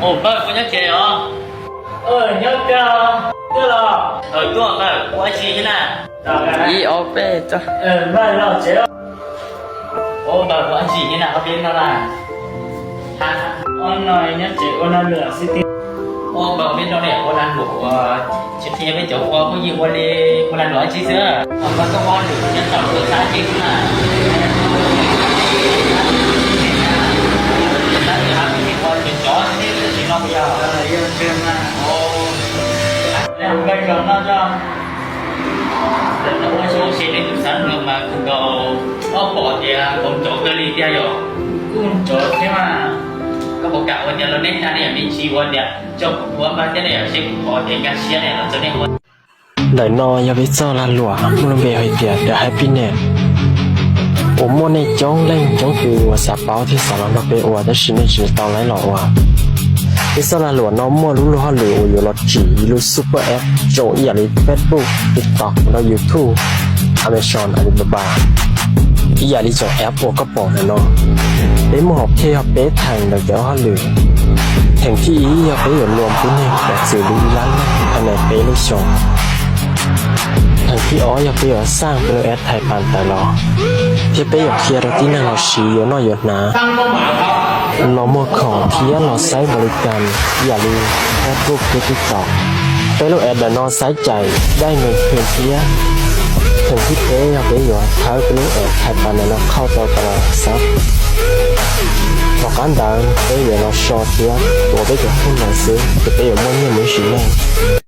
Npawg, koj nyob tsev os? Nyob tiag, tiag los? Tuaj npawg, ua dab tsi thiab na? Ib ob peb, ua npawg, ua dab tsi thiab na, ob peb no na? Nyob tsev ua lag luam xwb tiag. Ua npawg, peb no ua lag luam, tsis qhia peb cov ua phooj ywg ua li, ua lag luam dab tsi xwb. Npawg, koj ua lwm yog tau ua dab tsi xwb na? Ua si nej tus xav no mas kuv nkaus ob pom tias kuv ncov kawg li tiag yom. Kuj ncov thiab mas. Koj puas kam ua tias los nej tag ne yom, nej tsis ua tias tso kuv ua npawg thiab ne yom, seb kuv pom tias nkag siab ne los txog nej ua. Ntawm no yog peb txoj lag luam muaj lub npe hais tias The Happiness, uas muaj nej coob leej coob tus uas xav paub thiab xav los nrog peb ua tab sis nej tsis tau laib los ua. Peb txoj lag luam no muaj lub luag hauj lwm uas yuav los tsim ib lub super app zoo ib yam li Facebook, TikTok, nrog YouTube, Amazon, Alibaba, ib yam li tsoom app uas koj pom ntawm no. Peb muaj hom phiaj yog peb theem ntawm cov hauj lwm. Theem thib ib yog peb yuav luam pub neeg kom txwm li ib lab neeg hauv peb lub xyoo. Theem thib ob yog peb yuav xaj peb lub app Thai Pam tawm los, thiab peb yuav qhia rau tib neeg los siv yuav noj yuav hnav, los muag khoom thiab los saib npaum li cas ib yam li Facebook thiab TikTok. Peb lub app ntawm no xaiv cais dai nkees thiab. Theem thib peb yog peb yuav thawb peb lub app Thai Pam ntawm no khauj tau tas los xab. Tom qab ntawd peb yuav los so thiab tuav peb cov phone ntawd xwb ces peb yuav muaj nyiaj mus sim neej.